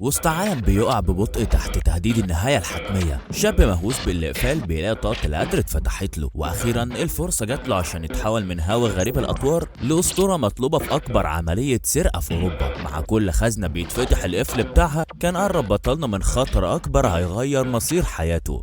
وسط عالم بيقع ببطء تحت تهديد النهاية الحتمية، شاب مهووس بالإقفال بيلاقي طاقة القدر اتفتحت له، وأخيرا الفرصة جات له عشان يتحول من هاوي غريب الأطوار لأسطورة مطلوبة في أكبر عملية سرقة في أوروبا. مع كل خزنة بيتفتح القفل بتاعها كان قرب بطلنا من خطر أكبر هيغير مصير حياته.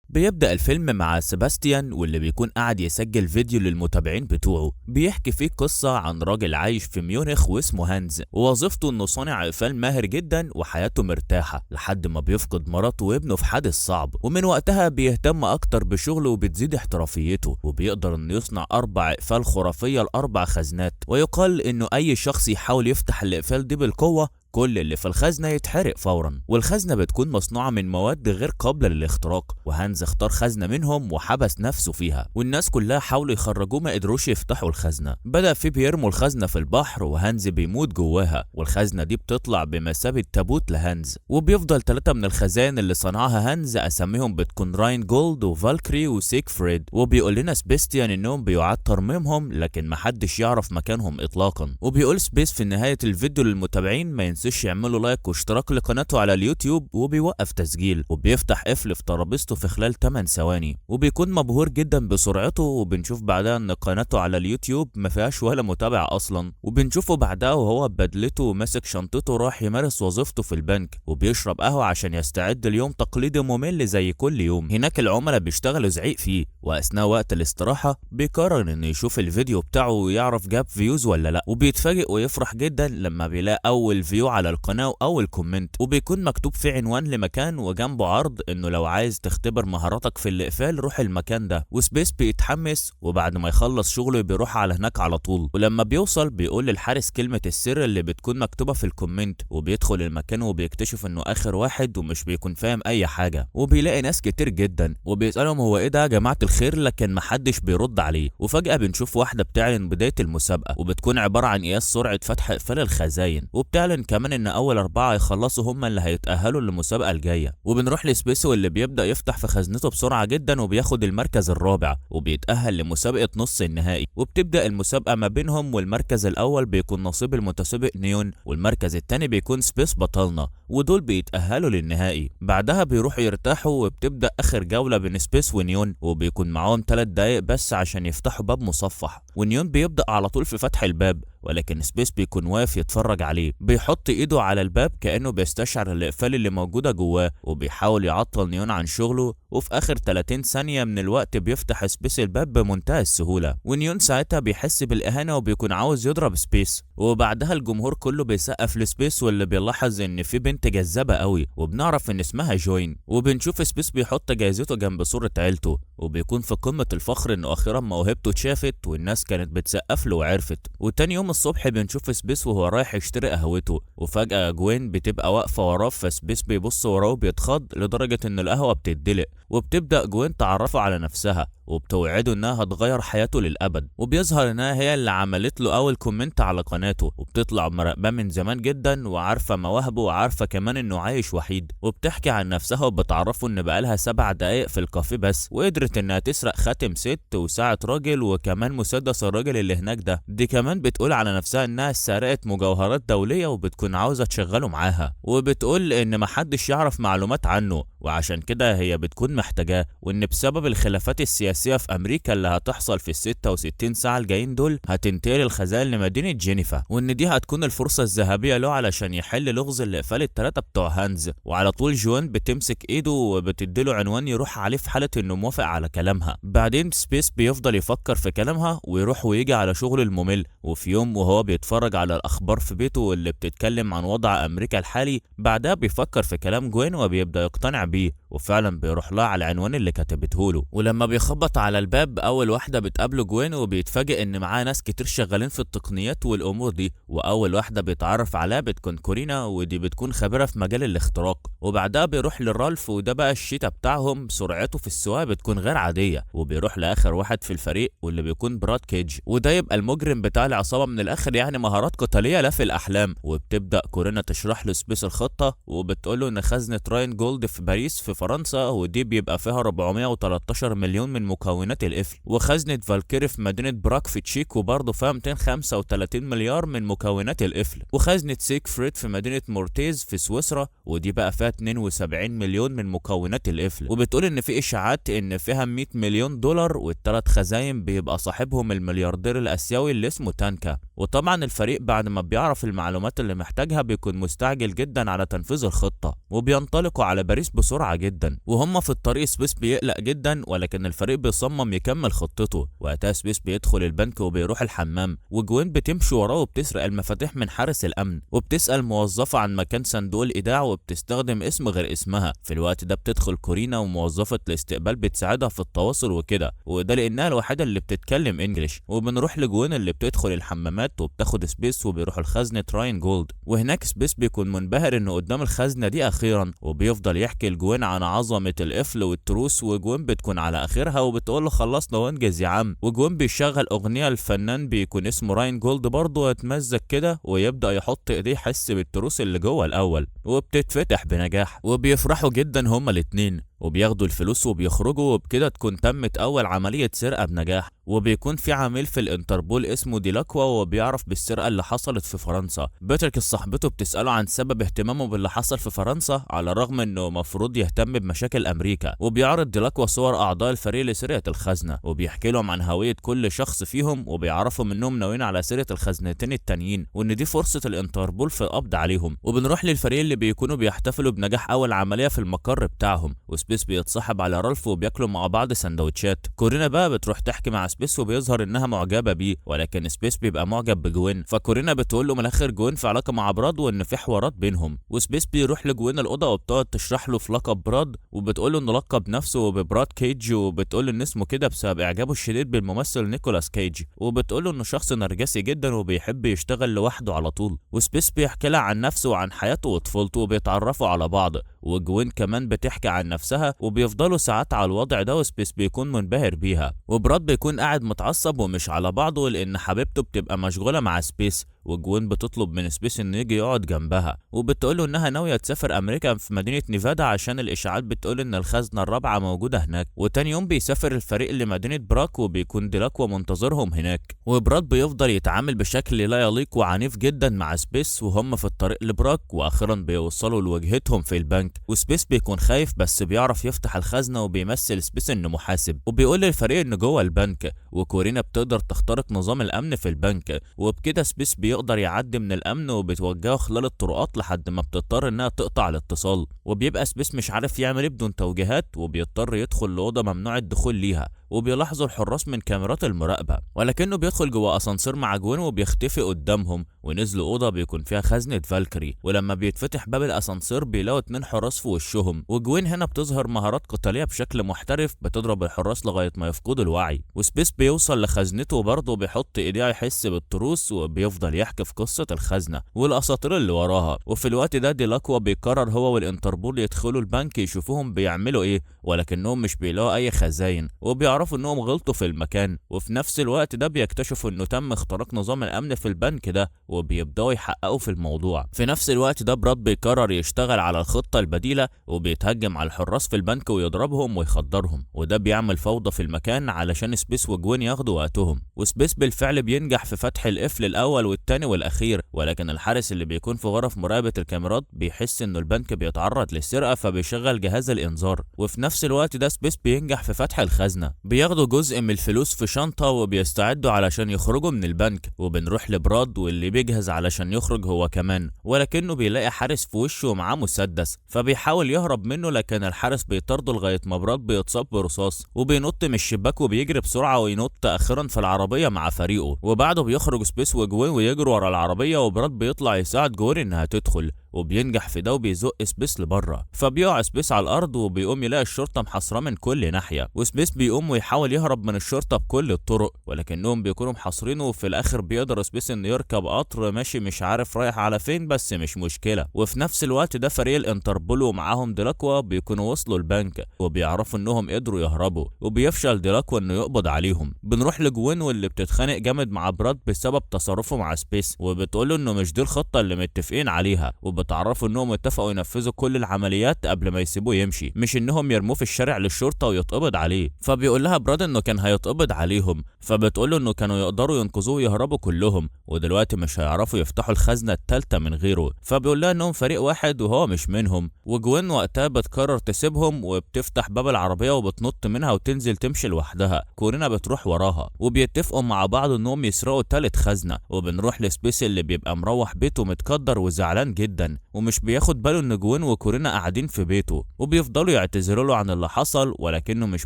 بيبدأ الفيلم مع سيباستيان واللي بيكون قاعد يسجل فيديو للمتابعين بتوعه، بيحكي فيه قصة عن راجل عايش في ميونخ واسمه هانز، ووظيفته انه صانع اقفال ماهر جدا وحياته مرتاحة لحد ما بيفقد مراته وابنه في حادث صعب، ومن وقتها بيهتم اكتر بشغله وبتزيد احترافيته، وبيقدر انه يصنع 4 اقفال خرافية ل4 خزنات، ويقال انه اي شخص يحاول يفتح الاقفال دي بالقوة كل اللي في الخزنة يتحرق فورا، والخزنة بتكون مصنوعة من مواد غير قابلة للاختراق، وهانز اختار خزنة منهم وحبس نفسه فيها، والناس كلها حاولوا يخرجوه ما قدروش يفتحوا الخزنة. بدأ في بيرموا الخزنة في البحر وهانز بيموت جواها، والخزنة دي بتطلع بمثابة تابوت لهانز، وبيفضل 3 من الخزائن اللي صنعها هانز اساميهم بتكون راين جولد وفالكري وسيكفريد، وبيقول لنا سبيستيان انهم بيعاد ترميمهم لكن محدش يعرف مكانهم اطلاقا. وبيقول سبيس في نهاية الفيديو للمتابعين ما ينسوش يعملوا like واشتراك لقناته على اليوتيوب، وبيوقف تسجيل وبيفتح قفل في ترابيزته في خلال 8 ثواني، وبيكون مبهور جدا بسرعته. وبنشوف بعدها ان قناته على اليوتيوب ما فيهاش ولا متابع اصلا، وبنشوفه بعدها وهو ببدلته وماسك شنطته راح يمارس وظيفته في البنك، وبيشرب قهوة عشان يستعد ليوم تقليدي ممل زي كل يوم. هناك العملاء بيشتغلوا زعيق فيه، واثناء وقت الاستراحة بيقرر انه يشوف الفيديو بتاعه ويعرف جاب views ولا لا، وبيتفاجئ ويفرح جدا لما بيلاقي اول view على القناة وأول comment، وبيكون مكتوب فيه عنوان لمكان وجنبه عرض إنه لو عايز تختبر مهاراتك في الإقفال روح المكان ده. وسبيس بيتحمس، وبعد ما يخلص شغله بيروح على هناك على طول، ولما بيوصل بيقول للحارس كلمة السر اللي بتكون مكتوبة في ال comment، وبيدخل المكان وبيكتشف إنه آخر واحد ومش بيكون فاهم أي حاجة، وبيلاقي ناس كتير جدا وبيسألهم هو إيه ده يا جماعة الخير، لكن محدش بيرد عليه. وفجأة بنشوف واحدة بتعلن بداية المسابقة، وبتكون عبارة عن قياس سرعة فتح إقفال الخزاين، وبتعلن كمان ان اول 4 يخلصوا هم اللي هيتأهلوا للمسابقة الجاية. وبنروح لسبيسو اللي بيبدأ يفتح في خزنته بسرعة جدا وبياخد المركز الرابع وبيتأهل لمسابقة نص النهائي. وبتبدأ المسابقة ما بينهم، والمركز الاول بيكون نصيب المتسابق نيون، والمركز الثاني بيكون سبيس بطلنا، ودول بيتأهلوا للنهائي. بعدها بيروحوا يرتاحوا، وبتبدأ اخر جولة بين سبيس ونيون، وبيكون معاهم 3 دقايق بس عشان يفتحوا باب مصفح، ونيون بيبدأ على طول في فتح الباب، ولكن سبيس بيكون واقف يتفرج عليه، بيحط ايده على الباب كأنه بيستشعر الإقفال اللي موجودة جواه، وبيحاول يعطل نيون عن شغله. وفي آخر 30 ثانية من الوقت بيفتح سبيس الباب بمنتهى السهولة، ونيون ساعتها بيحس بالإهانة وبيكون عاوز يضرب سبيس. وبعدها الجمهور كله بيسقف لسبيس، واللي بيلاحظ ان في بنت جذابة قوي وبنعرف ان اسمها جوين. وبنشوف سبيس بيحط جايزته جنب صورة عيلته، وبيكون في قمة الفخر انه اخيرا موهبته اتشافت والناس كانت بتسقف له وعرفت. وتاني يوم الصبح بنشوف سبيس وهو رايح يشتري قهوته، وفجأة جوين بتبقى واقفة وراه، فسبيس بيبص وراه وبيتخض لدرجة ان القهوة بتدلق. وبتبدأ جوين تعرفه على نفسها وبتوعده انها هتغير حياته للابد، وبيظهر انها هي اللي عملت له اول comment على قناته، وبتطلع مراقباه من زمان جدا وعارفه مواهبه وعارفه كمان انه عايش وحيد. وبتحكي عن نفسها وبتعرفه ان بقالها 7 دقايق في الكافيه بس، وقدرت انها تسرق خاتم ست وساعة راجل وكمان مسدس الراجل اللي هناك ده. دي كمان بتقول على نفسها انها سرقت مجوهرات دولية وبتكون عاوزه تشغله معاها، وبتقول ان محدش يعرف معلومات عنه وعشان كده هي بتكون محتاجاه، وان بسبب الخلافات السياسية في امريكا اللي هتحصل في 66 ساعة الجايين دول هتنتقل الخزائن لمدينة جنيفا، وان دي هتكون الفرصة الذهبية له علشان يحل لغز الاقفال ال3 بتوع هانز. وعلى طول جوان بتمسك ايده وبتديله عنوان يروح عليه في حالة انه موافق على كلامها. بعدين سبيس بيفضل يفكر في كلامها ويروح ويجي على شغله الممل. وفي يوم وهو بيتفرج على الاخبار في بيته واللي بتتكلم عن وضع امريكا الحالي، بعدها بيفكر في كلام جوين وبيبدأ يقتنع بيه، وفعلا بيروح لها على العنوان اللي كتبته له. ولما بيخبط على الباب اول واحدة بتقابله جوين، وبيتفاجئ ان معاه ناس كتير شغالين في التقنيات والامور دي، واول واحدة بيتعرف عليها بتكون كورينا، ودي بتكون خبيرة في مجال الاختراق. وبعدها بيروح لرالف، وده بقى الشيتا بتاعهم، سرعته في السواقة بتكون غير عادية. وبيروح لاخر واحد في الفريق واللي بيكون براد كيج، وده يبقى المجرم بتاع العصابة من الاخر، يعني مهارات قتالية لا في الاحلام. وبتبدا كورينا تشرح له سبيس الخطة، وبتقول له ان خزنه راين جولد في باريس في فرنسا ودي بيبقى فيها 413 مليون من مكونات القفل، وخزنة فالكيري في مدينة براغ في تشيك وبرضه فيها 235 مليار من مكونات القفل، وخزنة سيكفريد في مدينة مورتيز في سويسرا ودي بقى فيها 72 مليون من مكونات القفل، وبتقول ان في اشاعات ان فيها 100 مليون دولار، والثلاث خزاين بيبقى صاحبهم الملياردير الاسيوي اللي اسمه تانكا. وطبعا الفريق بعد ما بيعرف المعلومات اللي محتاجها بيكون مستعجل جدا على تنفيذ الخطة، وبينطلقوا على باريس بسرعة جدا. وهم في الطريق سبيس بيقلق جدا، ولكن الفريق بيصمم يكمل خطته. وقتها سبيس بيدخل البنك وبيروح الحمام، وجوين بتمشي وراه وبتسرق المفاتيح من حارس الامن، وبتسأل موظفة عن مكان صندوق الايداع وبتستخدم اسم غير اسمها. في الوقت ده بتدخل كورينا وموظفة الاستقبال بتساعدها في التواصل وكده، وده لانها الوحيدة اللي بتتكلم English. وبنروح لجوين اللي بتدخل الحمامات وبتاخد سبيس وبيروحوا لخزنة راين جولد، وهناك سبيس بيكون منبهر انه قدام الخزنة دي اخيرا، وبيفضل يحكي لجوين عن عظمة القفل والتروس، وجوين بتكون على اخرها وبتقول له خلصنا وانجز يا عم. وجوين بيشغل اغنية الفنان بيكون اسمه راين جولد برضه، ويتمزج كده ويبدأ يحط ايديه يحس بالتروس اللي جوه الاول، وبتتفتح بنجاح، وبيفرحوا جدا هما الاتنين وبياخدوا الفلوس وبيخرجوا. وبكده تكون تمت اول عملية سرقة بنجاح. وبيكون في عميل في الانتربول اسمه ديلاكوا وبيعرف بالسرقة اللي حصلت في فرنسا. باتريك صاحبته بتسأله عن سبب اهتمامه باللي حصل في فرنسا على الرغم انه مفروض يهتم بمشاكل امريكا، وبيعرض ديلاكوا صور اعضاء الفريق لسرقة الخزنة، وبيحكي لهم عن هوية كل شخص فيهم، وبيعرفوا منهم ناويين على سرقة الخزنتين التانيين وان دي فرصة الانتربول في القبض عليهم. وبنروح للفريق اللي بيكونوا بيحتفلوا بنجاح اول عملية في المقر بتاعهم، وسبيس بيتصاحب على رالف وبياكلوا مع بعض سندوتشات. كورينا بقى بتروح تحكي مع سبيس وبيظهر انها معجبه بيه، ولكن سبيس بيبقى معجب بجوين، فكورينا بتقول له من الاخر جوين في علاقة مع براد وان في حوارات بينهم. وسبيس بيروح لجوين الاوضة وبتقعد تشرح له في لقب براد، وبتقول له انه لقب نفسه ببراد كيج، وبتقول له ان اسمه كده بسبب اعجابه الشديد بالممثل نيكولاس كيج، وبتقول له انه شخص نرجسي جدا وبيحب يشتغل لوحده على طول. وسبيس بيحكي لها عن نفسه وعن حياته وطفولته وبيتعرفوا على بعض، وجوين كمان بتحكي عن نفسها، وبيفضلوا ساعات على الوضع ده وسبيس بيكون منبهر بيها. وبراد بيكون قاعد متعصب ومش على بعضه لان حبيبته بتبقى مشغولة مع سبيس، وجوين بتطلب من سبيس انه يجي يقعد جنبها، وبتقوله انها ناوية تسافر امريكا في مدينة نيفادا عشان الاشاعات بتقول ان الخزنة الرابعة موجودة هناك. وتاني يوم بيسافر الفريق لمدينة براك وبيكون ديلاكوا منتظرهم هناك، وبراد بيفضل يتعامل بشكل لا يليق وعنيف جدا مع سبيس وهم في الطريق لبراك، واخيرا بيوصلوا لوجهتهم في البنك. وسبيس بيكون خايف بس بيعرف يفتح الخزنة وبيمثل سبيس انه محاسب، وبيقول للفريق انه جوه البنك، وكورينا بتقدر تخترق نظام الامن في البنك، وبكده سبيس بيقدر يعدي من الامن وبتوجهه خلال الطرقات لحد ما بتضطر انها تقطع الاتصال. وبيبقى سبيس مش عارف يعمل ايه بدون توجيهات، وبيضطر يدخل لاوضه ممنوع الدخول ليها، وبيلاحظوا الحراس من كاميرات المراقبة، ولكنه بيدخل جوه اسانسير مع جوين وبيختفي قدامهم. ونزلوا اوضة بيكون فيها خزنه فالكري، ولما بيتفتح باب الاسانسير بيلاقوا 2 حراس في وشهم، وجوين هنا بتظهر مهارات قتالية بشكل محترف بتضرب الحراس لغاية ما يفقدوا الوعي. وسبيس بيوصل لخزنته برضه بيحط ايديه يحس بالتروس، وبيفضل يحكي في قصة الخزنة والاساطير اللي وراها. وفي الوقت ده ديلاكوا بيقرر هو والانتربول يدخلوا البنك يشوفوهم بيعملوا ايه، ولكنهم مش بيلاقوا اي خزاين، وبيعرفوا انهم غلطوا في المكان. وفي نفس الوقت ده بيكتشفوا انه تم اختراق نظام الامن في البنك ده، وبيبداوا يحققوا في الموضوع. في نفس الوقت ده براد بيقرر يشتغل على الخطة البديلة، وبيتهجم على الحراس في البنك ويضربهم ويخدرهم، وده بيعمل فوضى في المكان علشان سبيس وجوين ياخدوا وقتهم. وسبيس بالفعل بينجح في فتح القفل الاول والثاني والاخير، ولكن الحارس اللي بيكون في غرف مراقبة الكاميرات بيحس انه البنك بيتعرض للسرقه فبيشغل جهاز الانذار. وفي نفس الوقت ده سبيس بينجح في فتح الخزنة، بياخدوا جزء من الفلوس في شنطه وبيستعدوا علشان يخرجوا من البنك. وبنروح لبراد واللي بيجهز علشان يخرج هو كمان، ولكنه بيلاقي حارس في وشه ومعاه مسدس، فبيحاول يهرب منه، لكن الحارس بيطارده لغاية ما براد بيتصاب برصاص، وبينط من الشباك وبيجري بسرعة وينط اخيرا في العربية مع فريقه. وبعده بيخرج سبيس وجوين ويجروا ورا العربية، وبراد بيطلع يساعد جوين انها تدخل، وبينجح في ده وبيزق سبيس لبره، فبيقع سبيس على الارض وبيقوم يلاقي الشرطة محاصراه من كل ناحية. وسبيس بيقوم ويحاول يهرب من الشرطة بكل الطرق، ولكنهم بيكونوا محاصرينه، وفي الاخر بيقدر سبيس انه يركب قطر ماشي مش عارف رايح على فين، بس مش مشكلة. وفي نفس الوقت ده فريق الانتربول ومعاهم ديلاكوا بيكونوا وصلوا البنك، وبيعرفوا انهم قدروا يهربوا، وبيفشل ديلاكوا انه يقبض عليهم. بنروح لجوين واللي بتتخانق جامد مع براد بسبب تصرفه مع سبيس، وبتقول له انه مش دي الخطة اللي متفقين عليها، وبتعرفوا انهم اتفقوا ينفذوا كل العمليات قبل ما يسيبوه يمشي، مش انهم يرموه في الشارع للشرطة ويتقبض عليه. فبيقول لها براد انه كان هيتقبض عليهم، فبتقول له انه كانوا يقدروا ينقذوه ويهربوا كلهم، ودلوقتي مش هيعرفوا يفتحوا الخزنة الثالثة من غيره. فبيقول لها انهم فريق واحد وهو مش منهم. وجوين وقتها بتقرر تسيبهم وبتفتح باب العربية وبتنط منها وتنزل تمشي لوحدها. كورينا بتروح وراها وبيتفقوا مع بعض انهم يسرقوا ثالث خزنه. وبنروح لسبيس اللي بيبقى مروح بيته متكدر وزعلان جدا، ومش بياخد باله ان جوين وكورينا قاعدين في بيته، وبيفضلوا يعتذروا له عن اللي حصل ولكنه مش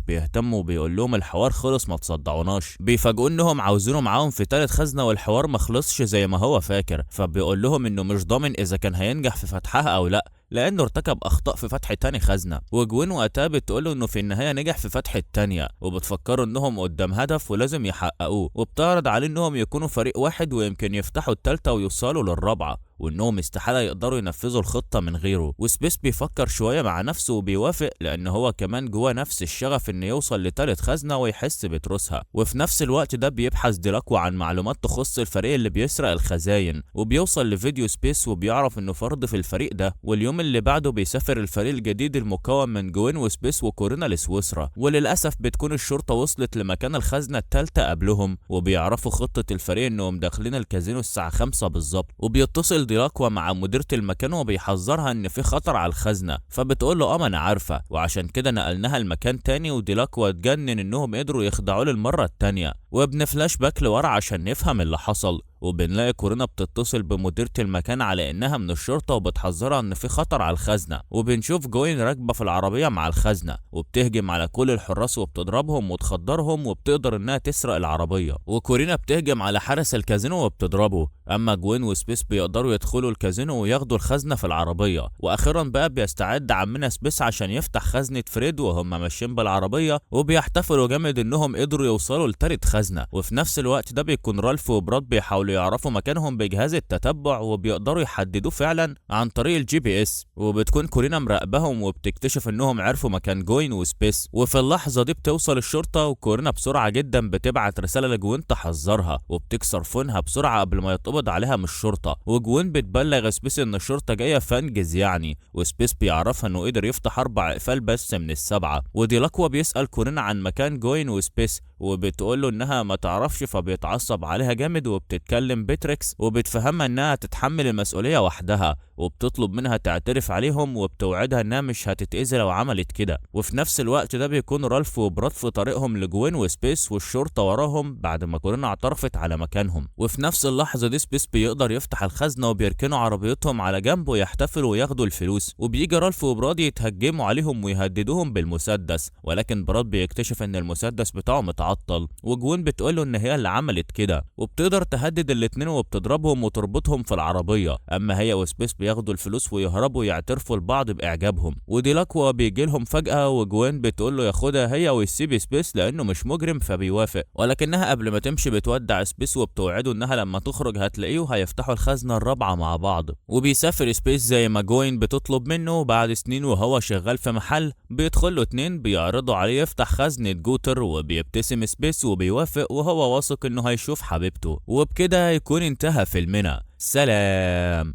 بيهتم وبيقول لهم الحوار خلص ما تصدعوناش. بيفاجئوا انهم عاوزينه معاهم في ثالث خزنه والحوار ما خلصش زي ما هو فاكر، فبيقول لهم انه مش ضامن اذا كان هينجح في فتحها او لا لانه ارتكب اخطاء في فتح تاني خزنه. وجوين وقتها بتقول انه في النهاية نجح في فتح التانية، وبتفكروا انهم قدام هدف ولازم يحققوه، وبتعرض عليه انهم يكونوا فريق واحد ويمكن يفتحوا التالتة ويوصلوا للرابعه، وانهم استحالة يقدروا ينفذوا الخطة من غيره. وسبيس بيفكر شوية مع نفسه وبيوافق لان هو كمان جواه نفس الشغف انه يوصل لتالت خزنه ويحس بتروسها. وفي نفس الوقت ده بيبحث ديلاكوا عن معلومات تخص الفريق اللي بيسرق الخزاين، وبيوصل لفيديو سبيس وبيعرف انه فرد في الفريق ده. واليوم اللي بعده بيسافر الفريق الجديد المكون من جوين وسبيس وكورينا لسويسرا، وللاسف بتكون الشرطة وصلت لمكان الخزنة الثالثة قبلهم، وبيعرفوا خطه الفريق انهم داخلين الكازينو الساعة 5 بالظبط. وبيتصل ديلاكوا مع مديرة المكان وبيحذرها ان في خطر على الخزنة، فبتقول له اه ما انا عارفه وعشان كده نقلناها لمكان تاني. وديلاكوا اتجنن انهم قدروا يخدعوه للمرة التانية. وابن فلاش باك لورا عشان نفهم اللي حصل، وبنلاقي كورينا بتتصل بمديرة المكان على انها من الشرطة وبتحذرها ان في خطر على الخزنة. وبنشوف جوين راكبة في العربية مع الخزنة وبتهجم على كل الحراس وبتضربهم وتخدرهم وبتقدر انها تسرق العربية. وكورينا بتهجم على حارس الكازينو وبتضربه. اما جوين وسبيس بيقدروا يدخلوا الكازينو وياخدوا الخزنة في العربية. واخيرا بقى بيستعد عمنا سبيس عشان يفتح خزنة فريد وهم ماشيين بالعربية، وبيحتفلوا جامد انهم قدروا يوصلوا لتالت خزنة. وفي نفس الوقت ده بيكون رالف وبراد بيحاولوا يعرفوا مكانهم بجهاز التتبع وبيقدروا يحددوه فعلا عن طريق ال GPS. وبتكون كورينا مراقبهم وبتكتشف انهم عرفوا مكان جوين وسبيس. وفي اللحظة دي بتوصل الشرطة، وكورينا بسرعة جدا بتبعت رسالة لجوين تحذرها وبتكسر phone ها بسرعة قبل ما يتقبض عليها من الشرطة. وجوين بتبلغ سبيس ان الشرطة جاية فانجز يعني، وسبيس بيعرفها انه قدر يفتح 4 اقفال بس من ال7. وديلاكوا بيسال كورينا عن مكان جوين وسبيس وبتقول له انها ما تعرفش، فبيتعصب عليها جامد وبتتكلم بتريكس وبتفهمها انها تتحمل المسؤولية وحدها، وبتطلب منها تعترف عليهم وبتوعدها انها مش هتتأذي لو عملت كده. وفي نفس الوقت ده بيكون رالف وبراد في طريقهم لجوين وسبيس والشرطة وراهم بعد ما كورينا اعترفت على مكانهم. وفي نفس اللحظة دي سبيس بيقدر يفتح الخزنة وبيركنوا عربيتهم على جنب ويحتفلوا وياخدوا الفلوس. وبيجي رالف وبراد يتهجموا عليهم ويهددوهم بالمسدس، ولكن براد بيكتشف ان المسدس بتاعه متعطل، وجوين بتقوله ان هي اللي عملت كده، وبتقدر تهدد الاتنين وبتضربهم وتربطهم في العربية. اما هي وسبيس بياخدوا الفلوس ويهربوا يعترفوا لبعض باعجابهم. وديلاكوا بيجي لهم فجأة وجوين بتقول له ياخدها هي ويسيب سبيس لانه مش مجرم، فبيوافق. ولكنها قبل ما تمشي بتودع سبيس وبتوعده انها لما تخرج هتلاقيه وهيفتحوا الخزنة الرابعة مع بعض. وبيسافر سبيس زي ما جوين بتطلب منه. بعد سنين وهو شغال في محل بيدخل له 2 بيعرضوا عليه يفتح خزنة جوتر، وبيبتسم سبيس وبيوافق وهو واثق انه هيشوف حبيبته. وبكده يكون انتهى فيلمنا. سلام.